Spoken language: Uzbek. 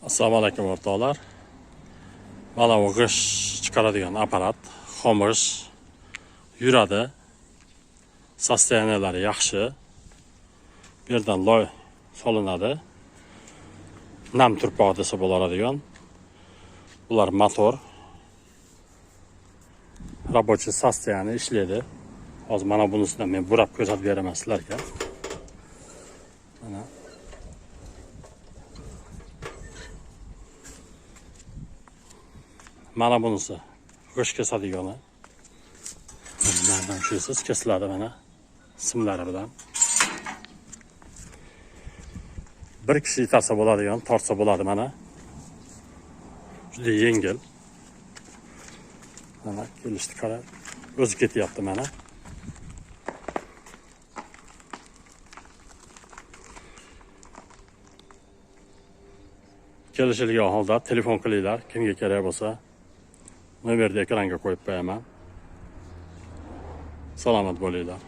Assalomu alaykum, o'rtoqlar. Mana bu g'isht chiqaradigan apparat, xom g'isht yuradi. Состояния lari yaxshi. Bu yerdan loy solinadi. Nam turpoq desa bo'ladigan. Bular motor. Рабочий состояние, ishlaydi. Hozir mana bunisidan men burab ko'rsatib beraman sizlarga. Mana. Mana bunisi g'isht kesadigani. Bunlardan ushlaysiz, kesiladi mana simlari bilan. Bir kishi itarsa bo'ladigan, tortsa bo'ladi mana. Juda yengil. Mana kelishdi, qara. O'zi ketyapti mana. Kelishilgan holda telefon qilinglar, kimga kerak bo'lsa. Nomerni ekranga qo'yib qo'yaman. Salomat bo'linglar.